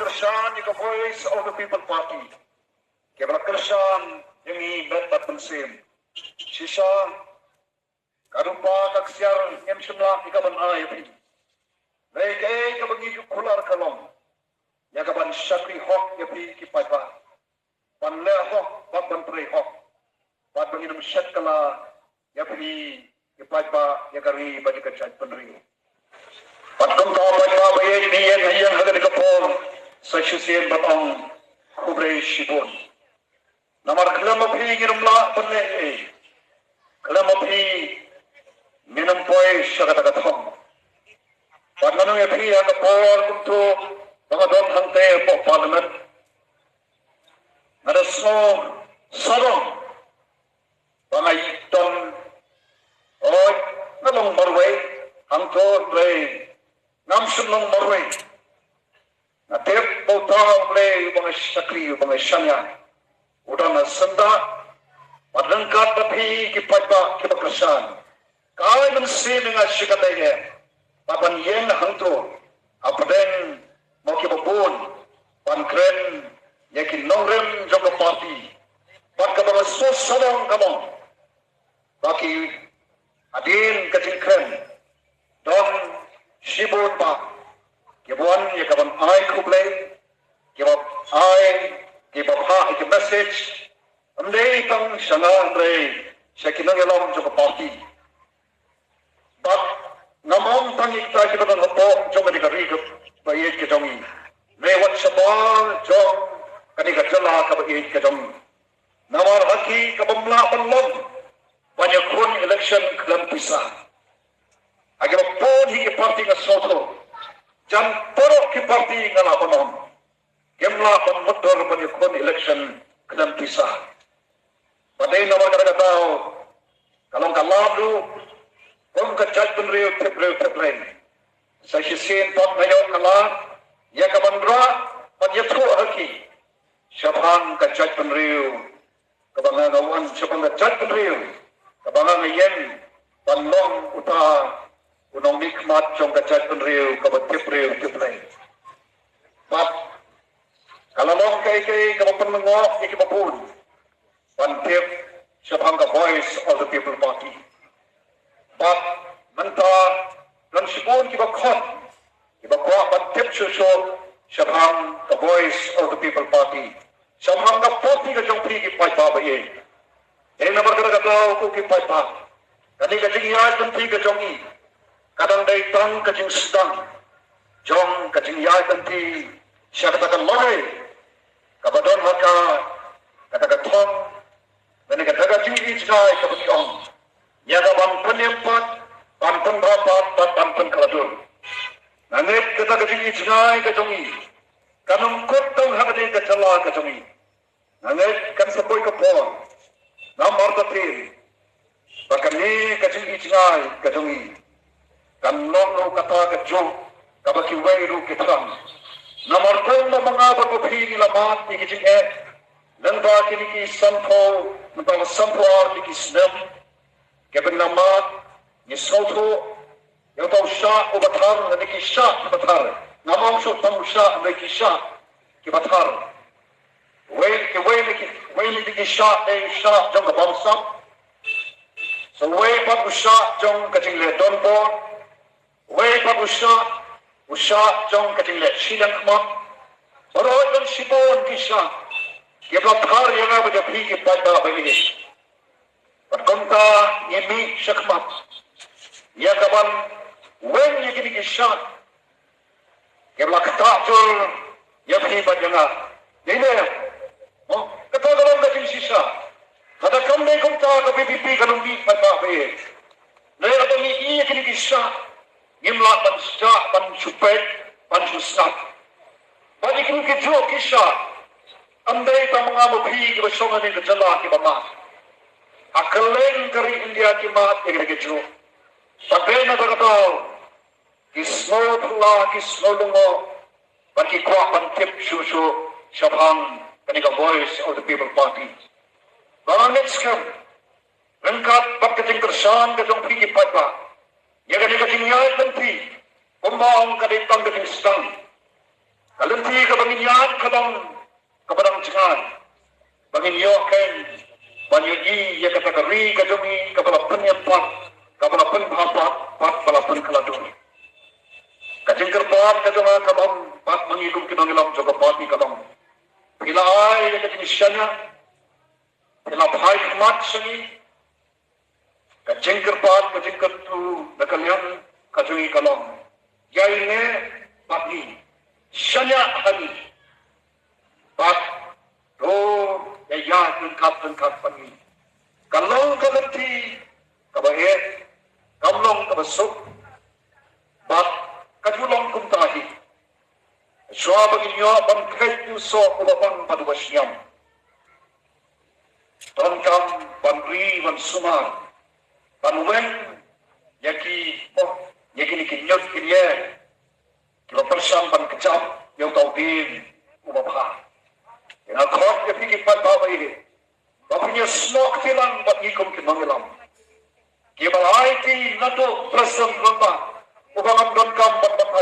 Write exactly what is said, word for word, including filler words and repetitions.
Kyrshan ïa ka Voice of the People Party. Kiba la kyrshan ïa ngi met bad mynsiem. Shisha, ka rupa ka ksiar ngim shym lah ïa ka ban ai ïa phi. Lei kaei kaba ngi ju kular ka long ïa ka ban shakri hok ïa phi ki paidbah. Ban leh hok bad ban trei hok. Bad ba ngin ym shet kylla ïa phi ki paidbah, ïa ka ri bad ïa ka jaitbynriew. Bad kumta paidbah ba ïeit, ngi ïeng ha ïing ha kane ka por sa shisien ban ong khublei shibun. Namar khlem ma phi ngin ym lah ban leh ei. Khlem ma phi ngin ym poi sha kata ka thong. Bad nga ong ïa phi ha ka por kumto ba nga don hangtei hapoh Parliament, nga da sngew sarong ba nga ïa don, oi, nga long marwei hangto, hynrei ngam shym long marwei. Nga tip ba uta U Blei uba nga shakri, uba nga shaniah, u don ha syndah. Bad ryngkat bad phi ki paidbah kiba kyrshan, ka ai mynsiem ïa nga shikatdei eh, bad ban ïeng hangto hapdeng mo kiba bun ban kren ïa ki nongrim jong ka party. Bad kaba nga sngewsarong ka long ba ki hadien ka jingkren don shibun bah kiba wan ïa ka ban ai khublei, kiba ai, kiba phah ïa ki message, ym dei tang sha nga hynrei sha ki nongïalam jong ka party. Bad ngam ong tang ïa kita kiba don hapoh jong kane ka ri kaba ïeit ka jong ngi, hynrei wat shabar jong kane ka jylla kaba ïeit ka jong ngi. Namar ha ki ka bym lah ban long ban ïakhun election khlem pisa. Ha kiba bun hi ki party nga sngewthuh, jan baroh ki party nga lah ban ong, kim lah ban mutdur ban ïakhun election khlem pisa. Bad dei namar kata ka daw ka long ka lad ruh kum ka jaitbynriew tip briew tip lei. Sa shisien pat nga ïoh ka lad ïa ka ban rah ban ïathuh ha ki shaphang ka jaitbynriew kaba nga nga wan, shaphang ka jaitbynriew kaba nga nga ïeng ban long uta u nongmihkhmat jong ka jaitbynriew kaba tip briew tip lei. Bad ka la long kaei kaei kaba pynlyngngoh ïa kiba bun ban tip shaphang ka Voice of the People Party. Bad mynta don shibun kiba khot, kiba kwah ban tip shuh shuh shaphang ka Voice of the People Party, shaphang ka party ka jong phi ki paidbah ba ïeit. Dei namar kata ka daw ko ki paidbah, kane ka jingïaid lynti ka jong ngi ka dang dei tang ka jingsdang jong ka jingïaid lynti sha kata ka lawei kaba don ha ka, kata ka thong, lane kata ka jingïeit jngai kaba ngi ong, ïa ka ban pynim pat, ban pynbha pat bad ban pynkylla dur. Nga ngeit kata ka jingïeit jngai ka jong ngi kan ym kut tang ha kane ka jylla ka jong ngi. Nga ngeit kan sa poi ka por, namar ka phi ba kane ka jingïeit jngai ka jong ngi kan long ruh kata ka juk kaba kiwei ruh ki thrang. Namar kumba ma nga bad ma phi ngi la mad ïa ki jingeh lyngba kine ki sanphew, lyngba sanphew ar tylli ki snem, kiba ngi la mad, ngi sngewthuh ïa uta u shah uba thar, lane ki shah kiba thar. Ngam ong shuh tang u shah, hynrei ki shah kiba thar. Wei, kiwei na ki, wei na ki shah dei u shah jong ka bamsap. Sa wei pat u shah jong ka jingleh donbor. Wei pat u shah, u shah jong ka jingleh shiliang khmat. Baroh don shibun ki shah kiba la thar ïa nga bad ïa phi ki paidbah ba ïeit. Bad kumta ngi mih shakhmat ïa ka ban weng ïa kine ki shah kiba la ktah jur ïa phi bad ïa nga. Dei ne? Mo, kata ka long ka jingshisha. Lada kam dei kumta ka V P P kan ym mih paidbah ba ïeit. Lada ngi ïa kine ki shah ngim lah ban shah, ban shu peit, ban shu sngap. Bad ïa kine ki juh ki shah, ym dei tang ma nga ma phi kiba shong ha kane ka jylla kiba mad. Ha kylleng ka ri India ki mad ïa kine ki juh. Bad dei na kata ka daw ki sngew phylla, ki sngew lyngngoh, bad ki kwah ban tip shuh shuh shaphang kane ka Voice of the People Party. Ba nga ngeit skhem ryngkat bad ka jingkyrshan ka jong phi ki paidbah, ïa kane ka jingïaid lynti, kumba ong, ka dei tang ka jingsdang. Ka lynti kaba ngin ïaid ka long kaba dang jngai, ba ngin ïoh khein ban ïohi ïa kata ka ri ka jong ngi kaba la pynïap pat, kaba la pynbha pat, bad ba la pynkylla dur. Ka jingkyrpad ka jong nga ka long, bad ma ngi kum ki nongïalam jong ka party ka long, phi la ai ïa ka jingshaniah, phi la phai khmat sha ngi. Ka jingkyrpad, ka jingkyrkhu na ka liang ka jong ngi ka long, ïaineh bad ngi, shaniah ha ngi, bad to ïa ïaid ryngkat ryngkat bad ngi. Ka long ka lynti kaba eh, kam long kaba suk, bad ka ju long kumta hi. Shuwa ba ngin ïoh ban kheit u soh uba bang bad uba shngiam, donkam ban ri ban sumar, ban weng ïa ki, oh, ïa kine ki ñiut ki ñier kiba pyrshang ban kjap ïa uta u dien uba bha. Nga khot ïa phi ki paidbah ba ïeit, ba phin ïasnoh kti lang bad ngi kum ki nongïalam kiba la aiti naduh President Rangbah, uba ngam donkam ban batai